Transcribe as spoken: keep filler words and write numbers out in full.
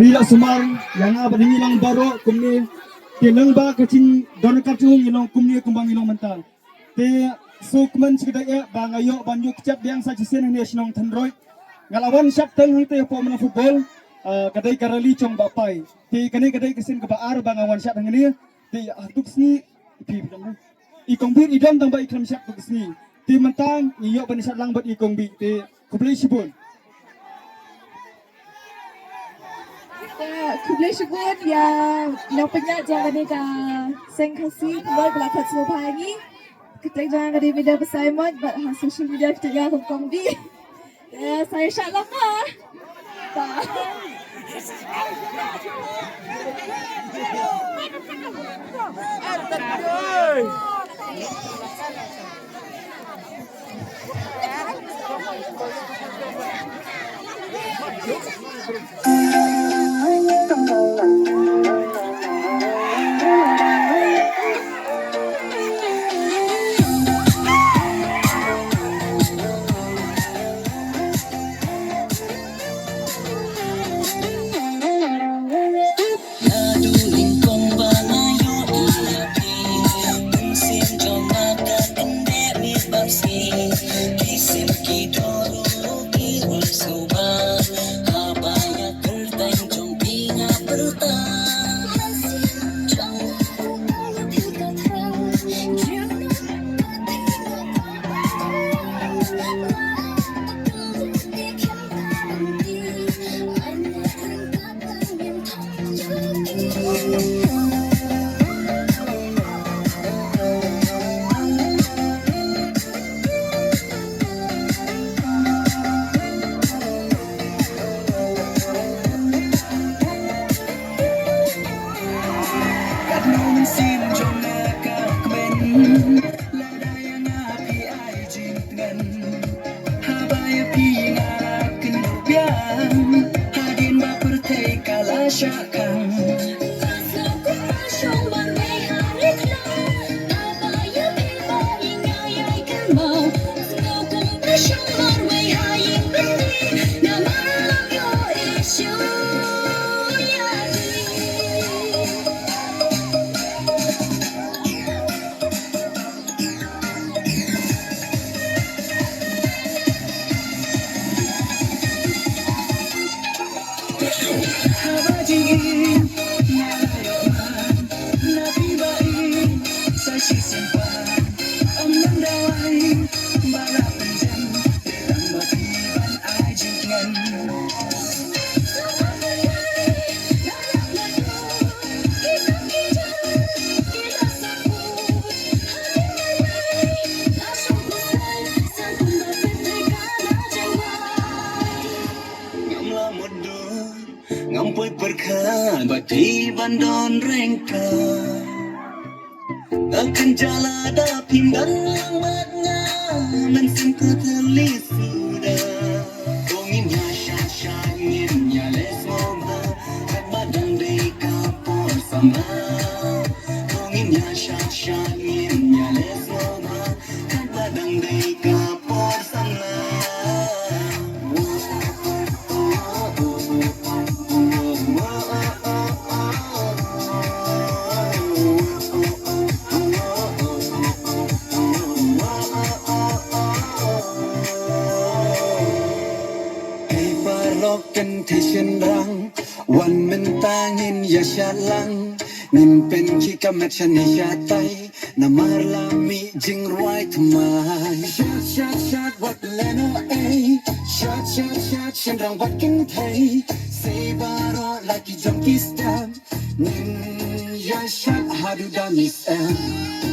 Ri la sumar ïa nga bad ngi lang baroh kumne. Te nang ba ka jingdon ka jong ngi long kumne kumba ngi long mynta. Te sngewkmen shi kdai eh ba nga ïoh ban ïoh kjat biang sa shisien hangne shnong Thenroit. Nga la wan shad teng hangtei hapoh Mawlai football. Ah, ka dei ka rally jong Bah Pai. Te kane ka dei ka sien kaba ar ba nga wan shad hangne. Te ha tu ka sngi i phi phi dang i kong Bih i dang dang ba i khlem shad tu ka sngi. Te mynta ngi ïoh ban shad lang bad i kong Bih. Te khublei shibun. Te khublei shibun ïa i nongpynïaid jong kane ka seng Khasi Thenroit ba la khot sngewbha ïa ngi. Kata jong nga ka dei Mida Basaiawmoit bad ha social media kata jong nga kum kong Bih. Yes, saya shah lama. Ngam lah mundur, ngam poi pyrkhat, bad phi ban don ryngkat. Akan jala da phin don lang bad nga, mynsiem ka thylli suda. Ko ngin ïa shad shad ngin ïa leh sngewbha, katba dang dei ka por samla. Ko ngin ïa shad shad ngin ïa leh sngewbha, katba dang dei ka por samla. Ei paralok kynthei shynrang, wan mynta ngin ïa shad lang. Ngin pynkhih ka met shane shatai, namar la mih jingrwai thymmai. Shad shad shad wat lehnohei, shad shad shad shynrang bad kynthei. Sei baroh la ki jong ki step, ngin ïa shad haduh da miss em.